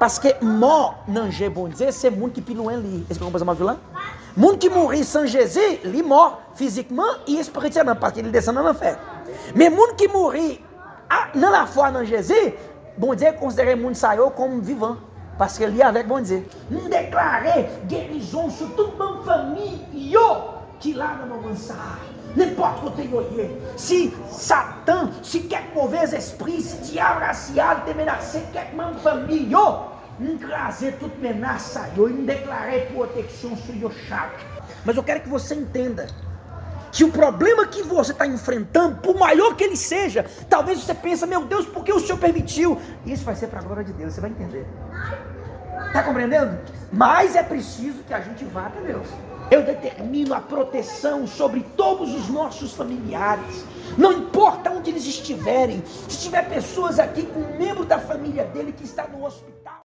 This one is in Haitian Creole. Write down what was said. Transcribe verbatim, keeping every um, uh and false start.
Paske mò nan je Bondye se moun ki pi lwen li. Èske w konprann sa m ap di w la? Moun ki mouri san Jezi, li mò fizikman e espirityèlman, paske li desann nan lanfè. Men moun ki mouri a, nan lafwa nan Jezi, Bondye konsidere moun sa yo kòm vivan, paske li avèk Bondye. M deklare gerizon sou tout manm fanmi yo ki la nan moman sa a. Nenpòt kote yo ye, si Satan, si kèk movez espri, si dyab rasyal te menase kèk manm fanmi yo, m kraze tout menas sa yo, e m deklare pwoteksyon sou yo chak. Mas eu quero que você entenda que o problema que você está enfrentando, por maior que ele seja, talvez você pense, meu Deus, por que o Senhor permitiu? Isso vai ser para a glória de Deus, você vai entender. Tá compreendendo? Mas é preciso que a gente vá até Deus. Eu determino a proteção sobre todos os nossos familiares. Não importa onde eles estiverem, se tiver pessoas aqui com um membro da família dele que está no hospital.